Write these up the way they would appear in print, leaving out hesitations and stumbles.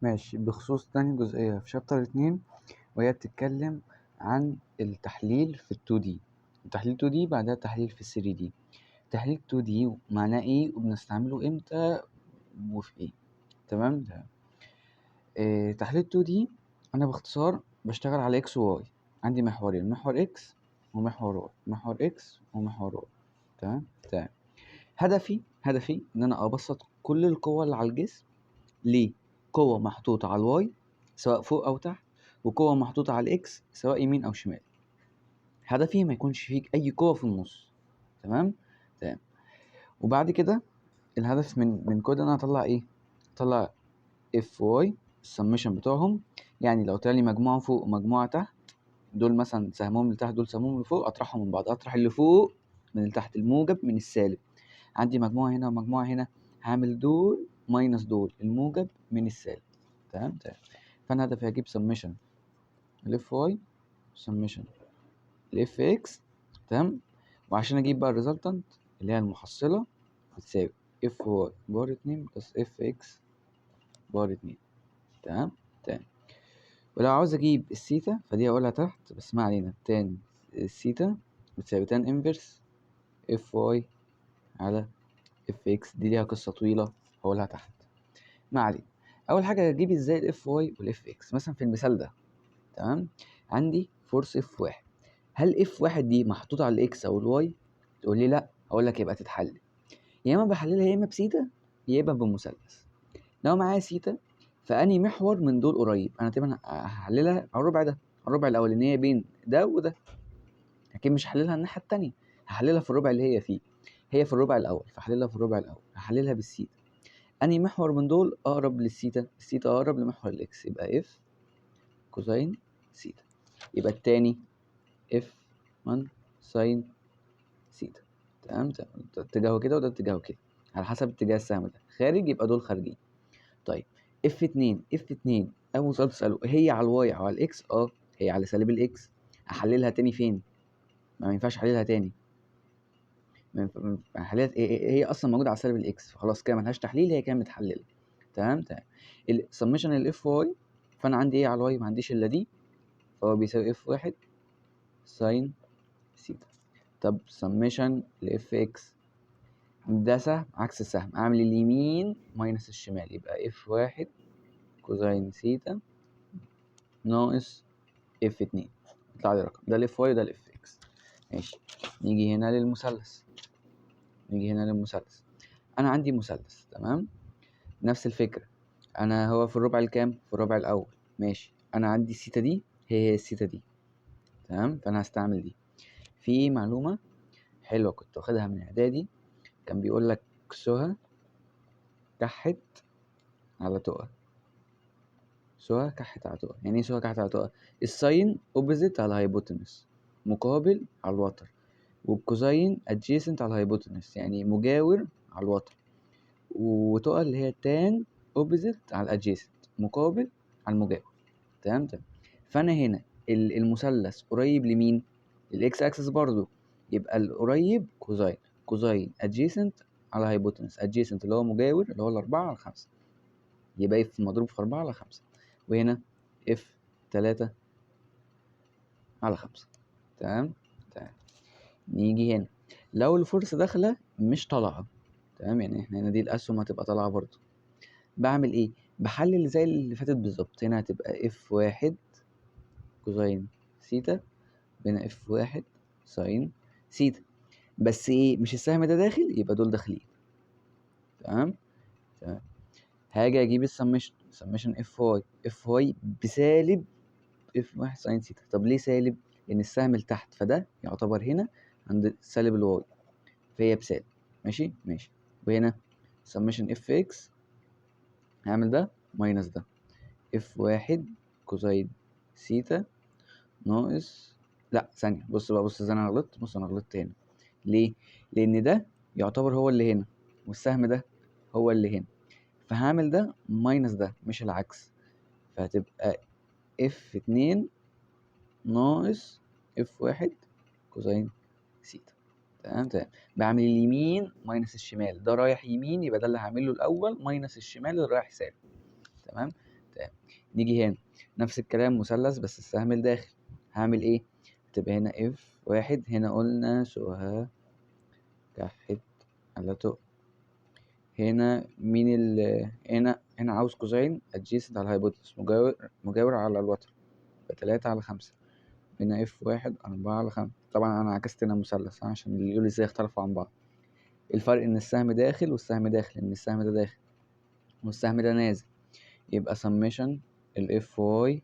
ماشي، بخصوص تاني جزئية في chapter 2، وهي بتتكلم عن التحليل في ال 2D. التحليل 2D بعدها التحليل في ال 3D. تحليل 2D معناه ايه وبنستعمله امتى وفي ايه؟ تمام تمام. تحليل 2D انا باختصار بشتغل على X و Y، عندي محورين، محور X ومحور Y، محور X ومحور Y. تمام تمام. هدفي ان انا ابسط كل القوى اللي على الجسم ليه قوة محطوطة على ال Y سواء فوق أو تحت، وقوة محطوطة على ال X سواء يمين أو شمال. هدفي ما يكونش فيه أي قوة في النص. تمام تمام. وبعد كده الهدف من كل ده إن أنا أطلع إيه؟ أطلع F Y ال summation بتوعهم، يعني لو طلع لي مجموعة فوق ومجموعة تحت، دول مثلا سهمهم لتحت دول سهمهم لفوق، أطرحهم من بعض، أطرح اللي فوق من اللي تحت، الموجب من السالب. عندي مجموعة هنا ومجموعة هنا، هعمل دول minus دول، الموجب من السالب. تمام تمام. فأنا هدفي هجيب summation ال F Y summation ال F X. تمام. وعشان اجيب بقى ال resultant اللي هي المحصلة بتساوي F Y power 2 plus F X power 2. تمام تمام. ولو عاوز اجيب السيتا فدي هقولها تحت، بس ما علينا. tan ال theta بتساوي tan inverse F Y على F X، دي ليها قصة طويلة هقولها تحت، ما علينا. اول حاجة هجيب ازاي ال F Y وال F X مثلا في المثال ده. تمام. عندي force F 1، هل F 1 دي محطوطة على ال X او ال Y؟ تقول لي لا، اقول لك يبقى تتحلل، يا اما بحللها يا اما بسيتا يا اما بمثلث. لو معايا سيتا فاني محور من دول قريب؟ انا تقريبا هحللها على الربع ده، على الربع الاولانية بين ده وده، لكن مش هحللها الناحية التانية، هحللها في الربع اللي هي فيه، هي في الربع الاول فهحللها في الربع الاول، هحللها بالسيتا. انهي محور من دول اقرب لل theta؟ ال theta اقرب لمحور ال X، يبقى F cosine theta، يبقى التاني F 1 sine theta. تمام تمام. ده اتجاهه كده وده اتجاهه كده على حسب اتجاه السهم ده، خارج يبقى دول خارجين. طيب F 2، F 2 اول سؤال تساله هي على ال Y او على ال X؟ هي على سالب ال X، احللها تاني فين؟ ما ينفعش احللها تاني، ما ينفع، احللها هي اصلا موجودة على سالب ال X، فخلاص كده ملهاش تحليل، هي كده متحلله. تمام تمام. ال summation ال F Y، فانا عندي ايه على ال Y؟ ما عنديش الا دي، فهو بيساوي F 1 sine theta. طب summation ل F X، ده سهم عكس السهم، اعمل اليمين minus الشمال، يبقى F 1 cosine theta ناقص F 2، يطلع لي رقم ده ال F Y وده ال F X. ماشي. نيجي هنا للمثلث، نيجي هنا للمثلث، انا عندي مثلث. تمام. نفس الفكرة، انا هو في الربع الكام؟ في الربع الاول. ماشي. انا عندي السيتا دي هي السيتا دي. تمام. فانا هستعمل دي. في معلومة حلوة كنت واخدها من اعدادي، كان بيقول لك سهى كحت على تقى، سهى كحت على تقى. يعني ايه سهى كحت على تقى؟ ال sine opposite على ال hypotenuse، مقابل على الوتر، وال cosine adjacent على ال hypotenuse يعني مجاور على الوتر، وتقى اللي هي tan opposite على ال adjacent مقابل على المجاور. تمام تمام. فانا هنا المثلث قريب لمين؟ الاكس اكسس برضو، يبقى القريب cosine، cosine adjacent على hypotenuse، adjacent اللي هو مجاور اللي هو الأربعة على 5، يبقى F مضروب في 4 على 5، وهنا F 3 على 5. تمام تمام. نيجي هنا لو ال force داخلة مش طالعة، تمام، يعني احنا هنا دي الأسهم هتبقى طالعة برضو، بعمل ايه؟ بحلل زي اللي فاتت بالظبط. هنا هتبقى F 1 cosine theta، هنا F 1 sine theta، بس ايه؟ مش السهم ده داخل، يبقى دول داخلين. تمام تمام. هاجي اجيب ال summation، summation F Y، F Y بسالب F 1 sine theta. طب ليه سالب؟ لان السهم لتحت، فده يعتبر هنا عند سالب ال Y، فهي بسالب. ماشي ماشي. وهنا summation F X، هعمل ده minus ده، F 1 cosine theta ناقص، لا ثانية، بص بقى، بص ازاي انا غلطت، بص انا غلطت هنا ليه؟ لأن ده يعتبر هو اللي هنا والسهم ده هو اللي هنا، فهعمل ده minus ده مش العكس، فهتبقى F 2 ناقص F 1 cosine theta. تمام تمام. بعمل اليمين minus الشمال، ده رايح يمين يبقى ده اللي هعمله الأول minus الشمال اللي رايح سالب. تمام تمام. نيجي هنا نفس الكلام، مثلث بس السهم لداخل، هعمل ايه؟ هتبقى هنا F واحد، هنا قلنا سوها كحت على تق. هنا مين ال هنا عاوز cosine adjacent على ال hypotenuse، مجاور على الوتر، يبقى 3/5. هنا F واحد 4/5. طبعا انا عكست هنا مثلث عشان اللي يقول ازاي اختلفوا عن بعض. الفرق ان السهم داخل والسهم داخل، ان السهم ده داخل والسهم ده نازل، يبقى سميشن ال F Y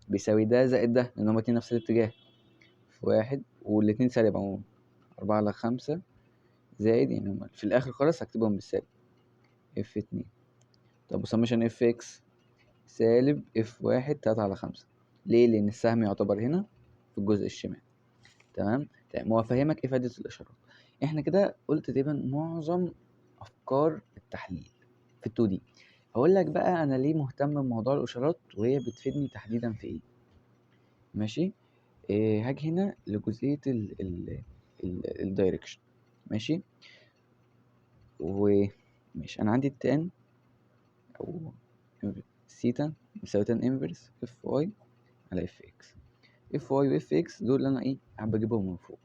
بيساوي ده زائد ده، لان هما الاتنين نفس الاتجاه، في واحد والاتنين سالب عموما، 4/5 زائد، يعني هما في الاخر خالص هكتبهم بالسالب F اتنين. طب وسميشن F X سالب F واحد 3/5. ليه؟ لان السهم يعتبر هنا في الجزء الشمال. تمام؟ تمام. هو فاهمك ايه فائدة الاشارات. احنا كده قلت تقريبا معظم افكار التحليل في التو دي. هقول لك بقى انا ليه مهتم بموضوع الاشارات وهي بتفيدني تحديدا في ايه. ماشي؟ هاجي هنا لجزئية ال direction. ماشي؟ وماشي، انا عندي ال tan او سيتا بيساوي tan inverse F Y على F X. F Y و F X دول اللي انا ايه حابب اجيبهم من فوق.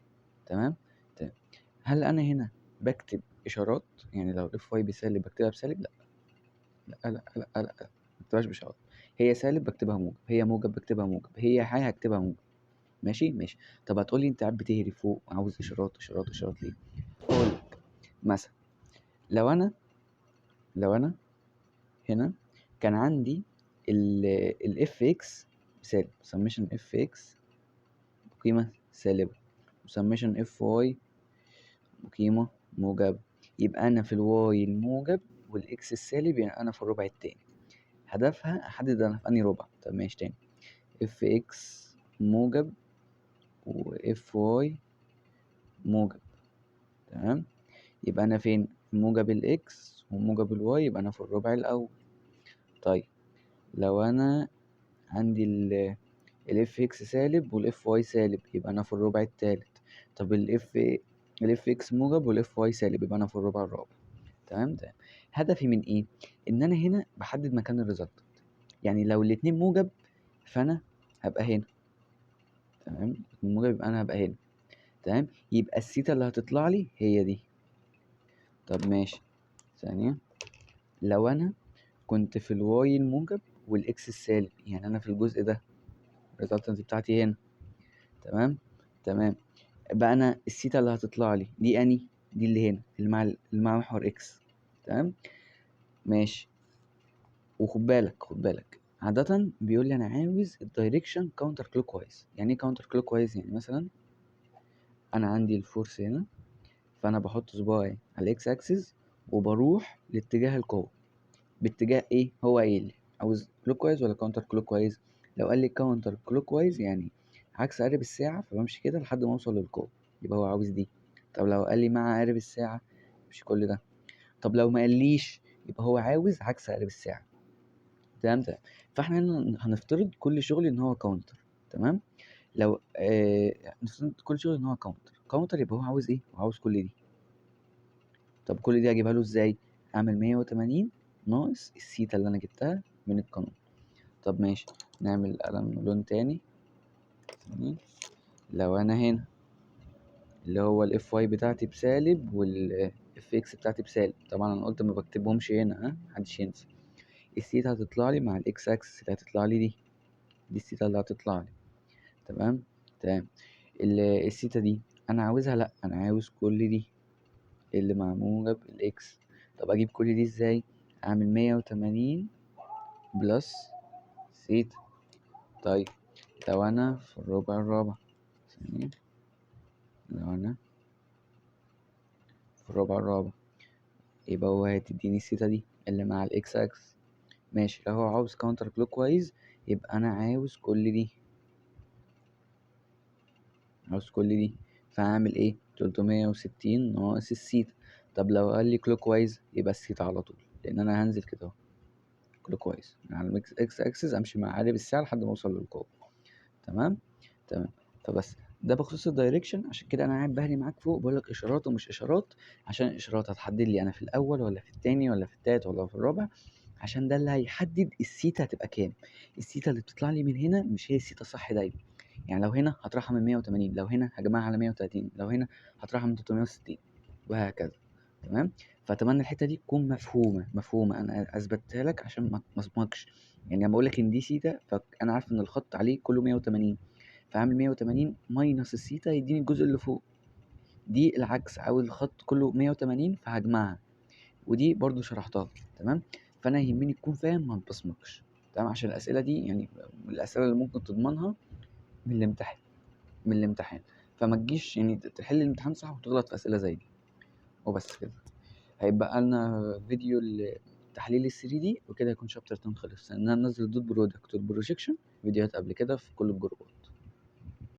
تمام؟ تمام. هل انا هنا بكتب اشارات؟ يعني لو F Y بسالب بكتبها بسالب؟ لا لا لا لا لا، لا. ما بكتبهاش باشارات. هي سالب بكتبها موجب، هي موجب بكتبها موجب، هي حاجه هكتبها موجب. ماشي؟ ماشي. طب هتقولي انت قاعد بتهري فوق عاوز اشارات اشارات اشارات ليه؟ اقول لك مثلا لو انا هنا كان عندي ال F X سالب، سميشن F X بقيمة سالبة، وسميشن F Y بقيمة موجبة، يبقى أنا في ال Y الموجب وال X السالب، يعني أنا في الربع التاني. هدفها أحدد أنا في أنهي ربع. طب ماشي، تاني F X موجب و F Y موجب. تمام؟ يبقى أنا فين؟ موجب ال X وموجب ال Y، يبقى أنا في الربع الأول. طيب لو أنا عندي ال F X سالب وال F Y سالب، يبقى أنا في الربع التالت. طب ال F X موجب وال F Y سالب، يبقى أنا في الربع الرابع. تمام؟ تمام. هدفي من إيه؟ إن أنا هنا بحدد مكان ال result. يعني لو الاتنين موجب فأنا هبقى هنا. تمام؟ الاتنين موجب يبقى أنا هبقى هنا. تمام؟ يبقى السيتا اللي هتطلع لي هي دي. طب ماشي، ثانية. لو أنا كنت في ال Y الموجب وال X السالب، يعني أنا في الجزء ده ال resultant بتاعتي هنا. تمام؟ تمام. بقى أنا السيتا اللي هتطلع لي دي أني؟ دي اللي هنا، اللي مع محور X. تمام؟ ماشي. وخد بالك، خد بالك، عادة بيقول لي أنا عاوز ال direction counter clockwise. يعني إيه counter clockwise؟ يعني مثلا أنا عندي ال force هنا، فأنا بحط صباعي على الإكس أكسس وبروح لاتجاه القوة. باتجاه إيه؟ هو قايل لي عاوز clockwise ولا counter clockwise؟ لو قال لي counter clockwise يعني عكس عقارب الساعة، فبمشي كده لحد ما أوصل للقوة، يبقى هو عاوز دي. طب لو قال لي مع عقارب الساعة، مش كل ده. طب لو ما قاليش يبقى هو عاوز عكس عقارب الساعة. تمام؟ تمام. فاحنا هنا هنفترض كل شغل ان هو counter. تمام؟ نفترض كل شغل ان هو counter. counter يبقى هو عاوز ايه؟ هو عاوز كل دي. طب كل دي هجيبها له ازاي؟ اعمل 180 ناقص السيتا اللي انا جبتها من القانون. طب ماشي، نعمل قلم لون تاني. ثانية. لو انا هنا اللي هو ال F Y بتاعتي بسالب وال F X بتاعتي بسالب، طبعا انا قلت ما بكتبهمش هنا، ها محدش ينسى. السيتا هتطلع لي مع الاكس اكسس اللي هتطلع لي دي، دي السيتا اللي هتطلع لي. تمام؟ تمام. السيتا دي انا عاوزها؟ لا، انا عاوز كل دي اللي مع موجب ال X. طب اجيب كل دي ازاي؟ اعمل 180 plus theta. طيب لو انا في الربع الرابع، ثانية، لو انا في الربع الرابع يبقى هو هتديني السيتا دي اللي مع الاكس اكس. ماشي. لو هو عاوز counter clockwise يبقى انا عاوز كل دي، عاوز كل دي، فهعمل ايه؟ 360 ناقص السيتا. طب لو قال لي clockwise يبقى السيتا على طول، لان انا هنزل كده اهو clockwise على الاكس اكسس، امشي مع عقارب الساعه لحد ما اوصل للقوه. تمام؟ تمام. فبس ده بخصوص ال direction. عشان كده انا قاعد بهري معاك فوق بقول لك اشارات ومش اشارات، عشان الاشارات هتحدد لي انا في الاول ولا في التاني ولا في التالت ولا في الرابع. عشان ده اللي هيحدد السيتا هتبقى كام. السيتا اللي بتطلع لي من هنا مش هي السيتا صح دايما، يعني لو هنا هطرحها من 180، لو هنا هجمعها على 130، لو هنا هطرحها من 360 وهكذا. تمام؟ فأتمنى الحتة دي تكون مفهومة، مفهومة. أنا أثبتها لك عشان ما تصمكش. يعني لما أقول لك إن دي سيتا فأنا عارف إن الخط عليه كله 180، فأعمل 180 minus ال theta يديني الجزء اللي فوق. دي العكس، عاوز الخط كله 180 فهجمعها، ودي برضو شرحتها. تمام؟ فأنا يهمني تكون فاهم ما تبصمكش. تمام؟ عشان الأسئلة دي يعني الأسئلة اللي ممكن تضمنها من الامتحان، من الامتحان. فما تجيش يعني تحل الامتحان صح وتغلط في أسئلة زي دي. وبس كده. هيبقى لنا فيديو لتحليل ال 3D وكده يكون chapter 2 خلص. لأن أنا منزل dot product وال projection فيديوهات قبل كده في كل الجروبات.